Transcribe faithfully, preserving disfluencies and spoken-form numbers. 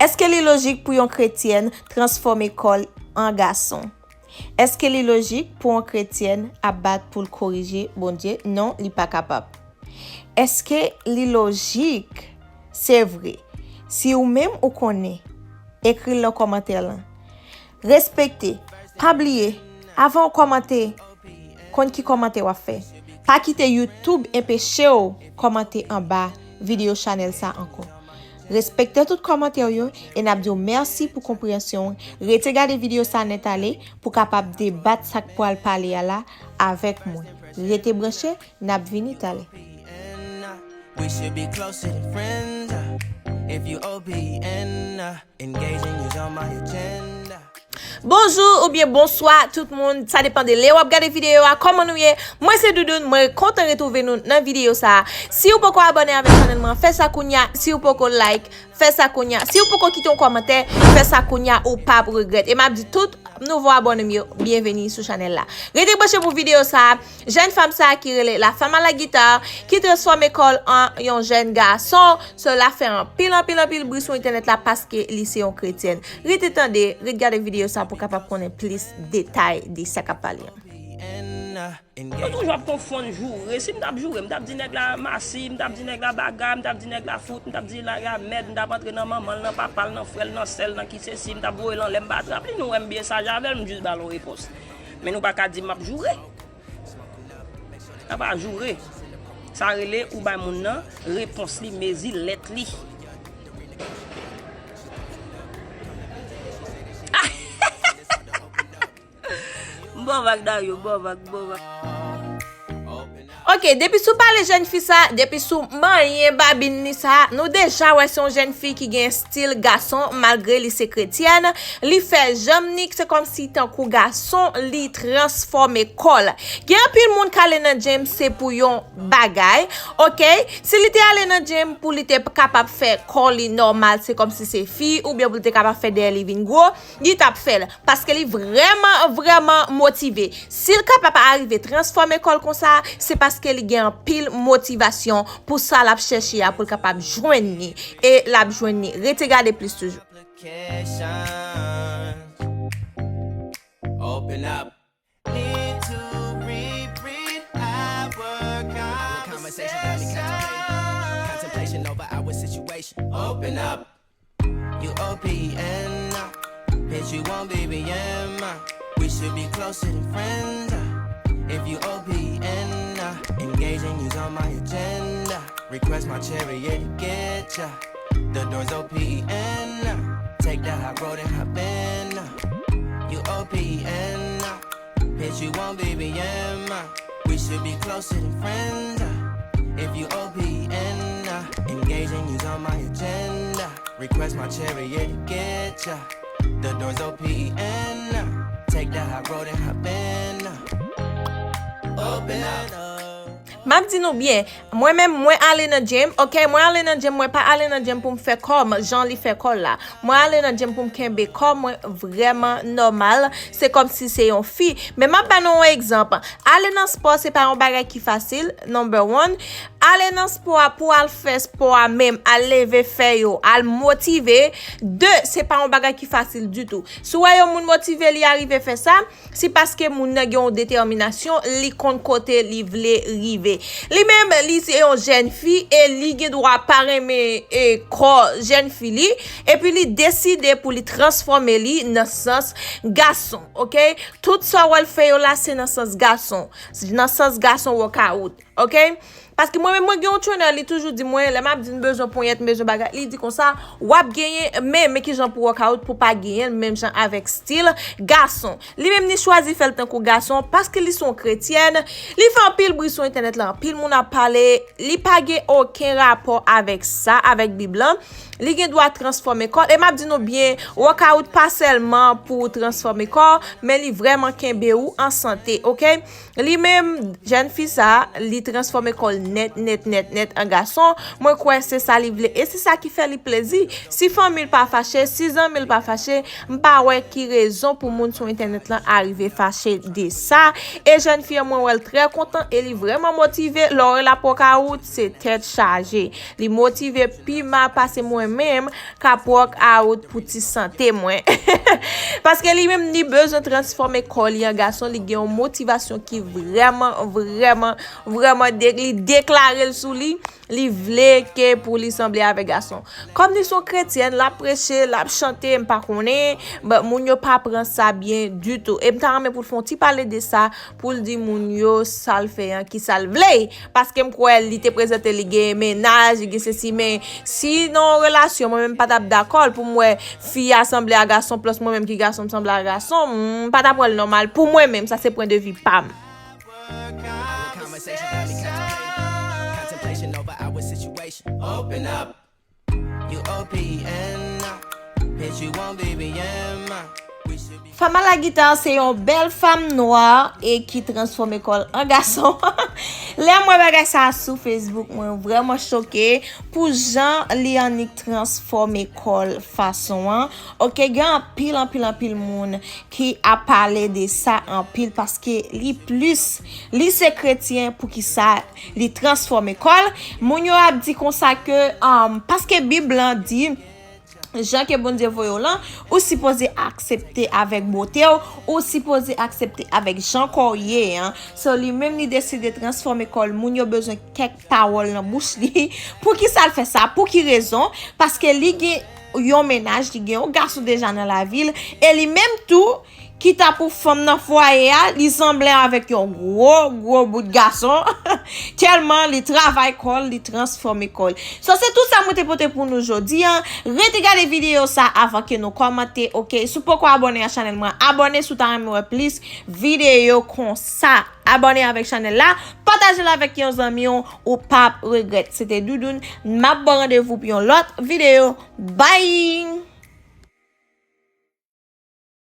Èske li lojik pou yon kretyèn transfòme kò l an gason? Èske li lojik pou yon kretyèn ap bat pou l korije Bondye? Non, li pa kapab. Èske li lojik? Se vre. Si ou menm ou konnen, ekri l nan kòmantè lan. Respekte. Pa bliye, avan w kòmante, konn ki kòmantè w ap fè. Pa kite YouTube enpeche w kòmante anba videyo chanèl sa ankò. Respekte tout kòmantè w yo e n ap di w mèsi pou konpreyansyon w. Rete gade videyo sa nèt ale pou w kapab debat sa k pral pale a la avèk mwen. Rete branche, n ap vini talè. We should be closer than friends. Uh, if you O P N, uh, engaging you's on my agenda. Bonjou oubyen bonswa tout moun, sa depann de lè w ap gade videyo a. Kòman nou ye? Mwen se Doudoun, mwen kontan retwouve nou nan videyo sa a. Si w poko abòne avèk chanèl mwen, fè sa kounya. Si w poko like, fè sa kounya. Si w poko kite yon kòmantè, fè sa kounya, ou p ap regrèt. E m ap di tout nouvo abòne m yo, byenveni sou chanèl la. Rete branche pou videyo sa a. Jèn fanm sa a ki rele La Femme à la Guitare, ki transfòme kò l an yon jèn gason. Cela fè anpil, anpil, anpil bri sou entènèt la paske li se yon kretyèn. Rete tande, ret gade videyo sa pou kapab konnen plis detay de sa k ap pale an. Yo toujou ap konfonn joure. Si m t ap joure, m t ap di nèg la masi, m t ap di nèg la bagay, m t ap di nèg la fout, m t ap di nèg la mèd, m t ap antre nan manman l, nan papa l, nan frè l, nan sè l, nan ki sesi, m t ap voye l anlè, m pa trap li, nou wè m byen saj avè l, m jis ba l yon repons. Men nou pa ka di m ap joure. Sa pa joure. Sa rele ou bay moun nan repons li, mezi lèt li. M ba w vag Dario, m ba w vag, m ba w vag. Ok, depi sou pale jèn fi sa, depi sou manyen babin li sa, nou deja wè se yon jèn fi ki gen stil gason malgre li se kretyèn. Li fè janm ni se kòmsi tankou gason, li transfòme kò l. Gen anpil moun k ale nan gym se pou yon bagay, ok? Si li te ale nan gym pou li te kapab fè kò li nòmal, se kòmsi se fi, oubyen pou li te kapab fè dèyè li vin gwo, li t ap fè l. Paske li vrèman, vrèman motive. Si l kapab arive transfòme kò l konsa, se paske li gen anpil motivasyon pou sa l ap chèche a, pou l kapab jwenn li. E l ap jwenn li. Rete gade plis toujou. Open up. Need to reread our conversation. Contemplation over our situation. Open up. You O P N, uh, bitch, you won't be B M, uh, we should be closer than friends, uh, if you O P N, uh, engaging you's on my agenda, request my chariot to get ya, the door's O P N, uh, take the high road and hop in, uh, you O P N, uh, bitch, you won't be B M, uh, we should be closer than friends, uh, if you O P N, uh, engaging you's on my agenda, request my chariot to get ya, the door's O P N, uh, take the high road and hop in, uh, open up. M ap di nou byen, mwen menm mwen ale nan gym, ok, mwen ale nan gym, mwen pa ale nan gym pou m fè kò m jan li fè kò l la. Mwen ale nan gym pou m kenbe kò mwen vrèman nòmal, se kòmsi se yon fi. Men m ap ba nou yon egzanp. Ale nan spò se pa yon bagay ki fasil, number one. Ale nan spò a pou al fè spò a menm, al leve fè yo, al motive. De, se pa yon bagay ki fasil ditou. Si w wè yon moun motive li arive fè sa, se paske moun nan gen yon detèminasyon, li konn kote li vle rive. Li menm, li se yon jèn fi e li gen dwa pa renmen e kò jèn fi li, epi li deside pou li transfòme li nan sans gason, ok? Tout sa w wè l fè yo la, se nan sans gason. Nan sans gason workout, ok? Paske mwen menm, mwen gen yon trainer, li toujou di mwen, lè m ap di m bezwen ponyèt, m bezwen bagay, li di konsa, w ap genyen, men, men kijan pou workout pou pa genyen l menm jan avèk stil gason. Li menm, li chwazi fè l tankou gason, paske li se yon kretyèn, li fè anpil bri sou entènèt la, anpil moun ap pale, li pa gen okenn rapò avèk sa, avèk Bib lan. Li gen dwa transfòme kò l. E m ap di nou byen, workout pa sèlman pou w transfòme kò, men li vrèman kenbe w an sante, ok? Li menm, jèn fi sa, li transfòme kò l nèt, nèt, nèt, nèt an gason. Mwen kwè se sa li vle e se sa ki fè li plezi. Si fanmi l pa fache, si zanmi l pa fache, m pa wè ki rezon pou moun sou entènèt lan arive fache de sa. E jèn fi an, mwen wè l trè kontan e li vrèman motive. Lè w wè l ap wòkawout, se tèt chaje. Li motive pi mal pase mwen menm k ap wòkawout pou ti sante mwen. Paske li menm, li bezwen transfòme kò li an gason, li gen yon motivasyon ki vrèman, vrèman, vrèman de-, li deklare l sou li, li vle ke pou li sanble avèk gason. Kòm li se yon kretyèn, l ap preche, l ap chante, m pa konnen, but moun yo pa pran sa byen ditou. E m ta renmen pou l fè yon ti pale de sa, pou l di moun yo sa l fè an, ki sa l vle. Paske m kwè li te prezante li gen mennaj, li gen sesi, men si nan yon relasyon, mwen menm pa t ap dakò l pou m wè fi a sanble a gason, plus mwen menm ki gason m sanble a gason, m pa t ap wè l nòmal pou mwen menm, sa se pwen de vi pa m. Conversation got me contemplating. Contemplation over our situation. Open up. You O P E N now. Bitch, you won't be B M I. We should be Femme à la guitare se yon bèl fanm nwa e ki transfòme kò l an gason. Lè m wè bagay sa a sou Facebook, mwen vrèman choke pou jan li annik transfòme kò l fason an. Oke, gen anpil, anpil, anpil moun ki ap pale de sa anpil paske li plis, li se kretyen, poukisa li transfòme kò l? Moun yo ap di konsa ke, um, paske Bib lan di, jan ke Bondye voye w lan, ou sipoze aksepte avèk bote w, ou sipoze aksepte avèk jan kò w ye an. So, li menm li deside transfòme kò l, moun yo bezwen kèk pawòl nan bouch li. Poukisa l fè sa? Pou ki rezon? Paske li gen yon mennaj, li gen yon gason deja nan lavi l, e li menm tou, ki ta pou fanm nan fwaye a, li sanble avèk yon gwo, gwo bout gason, tèlman li travay kò l, li transfòme kò l. So, se tout sa mwen te pote pou nou jodi an. Rete gade videyo sa avan ke nou kòmante, oke? Si w poko abòne a chanèl mwen, abòne si w ta renmen wè plis videyo konsa. Abòne avèk chanèl la, pataje l avèk yon zanmi w, ou p ap regrèt. Se te Doudoun, m ap ba w randevou pou yon lòt videyo. Bye!